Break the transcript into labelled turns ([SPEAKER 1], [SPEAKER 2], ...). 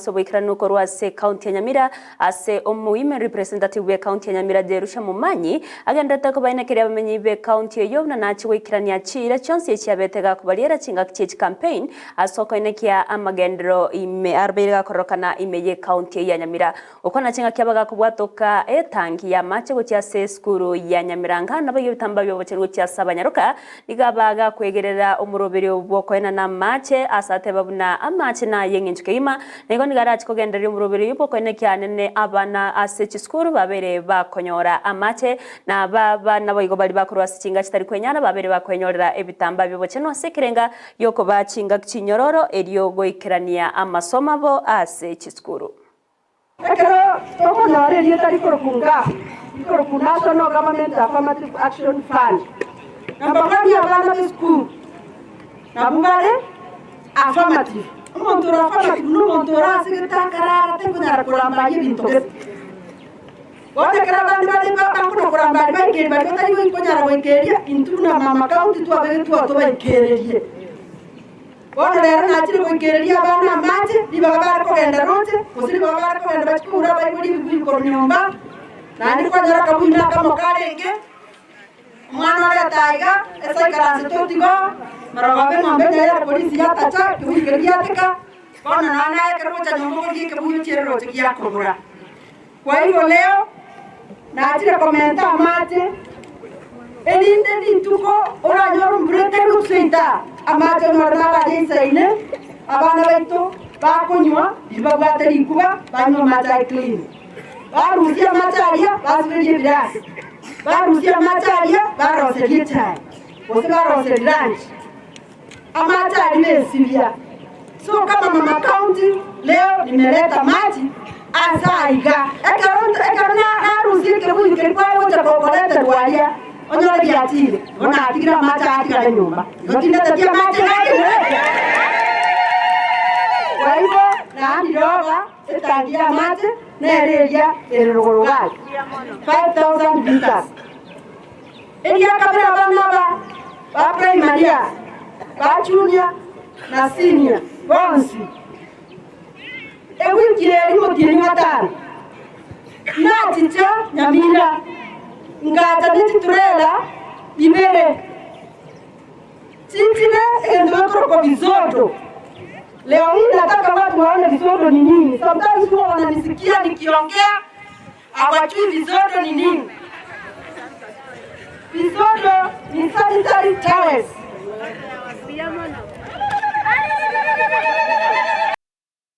[SPEAKER 1] ase oboikeranu korwa ase ekaunti ya Nyamira ase omowomen representative bw'ekaunti ya Nyamira Jerusha Momanyi agenderete kobaenekeria abamenyi b'ekaunti eyio buna nache goikerania chiira chionsi echiabete gakobariera chingaki chie chicampaign ase okoenekia amagenderero ime abeire gakororokana ime y'ekaunti eyio ya Nyamira. Gokwana chingaki abagakobwatoka etangi y'amache gochia ase esukuru ya Nyamiranga naboigo ebitambaa bi'obochenu gochia ase abanyaroka, nigo abagakwegerera omoroberio bw'okoenana amache ase ateba buna amache naye eng'encho kegima, na igo nigo arache kogendereria omoroberio oyio bw'okoenekia anene abana ase chisukuru babeire bakonyora amache, na aba abana boigo baria bakorwa ase chinga chitari kwenyara babeire bakwenyorera ebitambaa bi'obochenu ase ekerenga gi'okobaa chingaki chinyororo erio goikerania amasomo abo ase chisukuru.
[SPEAKER 2] Ekero tokonyora erieta rikorokwa NGAAF, rikorokwa National Government Affirmative Action Fund, na mbakwanie abana b'esukuru nabwo bare affirmative. Omonto ore affirmative nomonto ore ase gete akarara takonyara korambaria ebinto gete. Bono ekero abande bare bakona korambaria baikeria baria batari konyara goikeria, intwe buna mama county twabegetwe tobaikererie. Bono rero nachire goikereria abana amache, ribaga bare kogenda roche, gose ribaga bare kogenda bachie koura abaibori ebibuyu korwa nyomba, naende kwanyora akabuyu nakamo karenge, omwana oreta aiga, ase aikaransete otiga oo, marogoba eng'ombe enyaya ya polisi yatacha, ekebuyu keria giateka, bono nonya naye ekero ogocha nyomba okorigia ekebuyu ochiere roche giakobora. Kwa hivyo leo nachire komenta amache, erinde rituko oranyore ombura etari gotuseita, amache onyore nararia insaine, abana baito bakonywa riria babwate rikuba banywe amache aye clean. Barusia amache aria basuberie ebirasi, barusia amache aria baroserie echae, gose baroserie lunch. Amache aria besibia. So kama mama county leo nimeleta maji ase aiga ekero ekero narusia ekebuyu keria kware gocha koreterwa aria onyore giachire igo natigire amache atigare nyomba igo tindeteti amache ng'akire kwa igo naandire oba etangi ya amache nere eria ere rogoro gaki 5000 litres. Eria kabere abana aba ba primary aa, ba junior na senior bonsi, ewiki eria omotienyi o gatano, nachicha Nyamira, ngacha ne chitrela ibere, chinchire egento gekorokwa visodo. Leo hii nataka watu waone visodo ni nini. Sometimes huwa wananisikia nikiongea Hawajui visodo ni nini. Visodo ni sanitary towels.